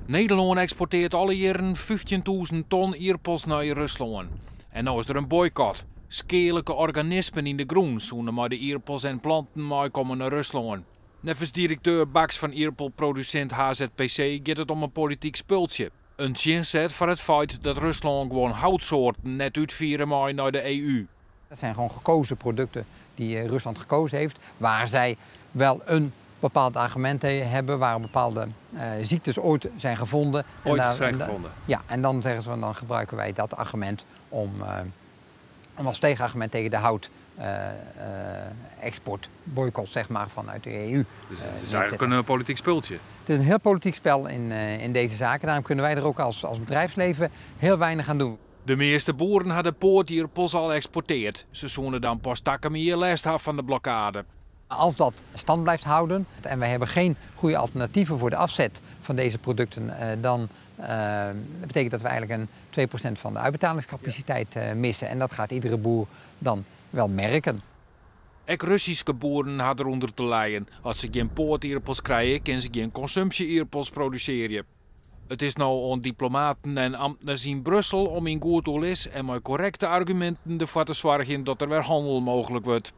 Nederlân eksportearret alle jierren 15.000 ton ierpels nei Ruslân. En no is der in boykot. Skealike organismen yn de grûn soene mei de ierpels en planten meikomme nei Ruslân. Neffens direkteur Baks fan ierpelprodusint HZPC giet it om in polityk spultsje. In tsjinset foar it feit dat Ruslân guon houtsoarten net útfiere mei nei de EU. Dat zijn gewoon gekozen producten die Rusland gekozen heeft, waar zij wel een bepaald argument hebben, waar bepaalde ziektes ooit zijn gevonden. Ooit zijn gevonden. Ja, en dan zeggen ze van, dan gebruiken wij dat argument om als tegenargument tegen de hout exportboycott, zeg maar, vanuit de EU. Dus het is eigenlijk een politiek spultje. Het is een heel politiek spel in deze zaken. Daarom kunnen wij er ook als bedrijfsleven heel weinig aan doen. De measte boeren ha de poatierpels al eksportearre. Se soene dan pas takom jier lêst ha fan de blokkade. Als dat stand blijft houden en wij hebben geen goede alternatieven voor de afzet van deze producten, dan betekent dat we eigenlijk een 2% van de uitbetalingscapaciteit missen. En dat gaat iedere boer dan wel merken. Ek Russyske boeren ha derûnder te lijen. As se gjin poatierpels krije, kinne se gjin konsumpsje-ierpels produsearje. It is no oan diplomaten en amtners yn Brussel om yn goed oerlis en mei korrekte arguminten derfoar te soargjen dat der wer hannel mooglik wurdt.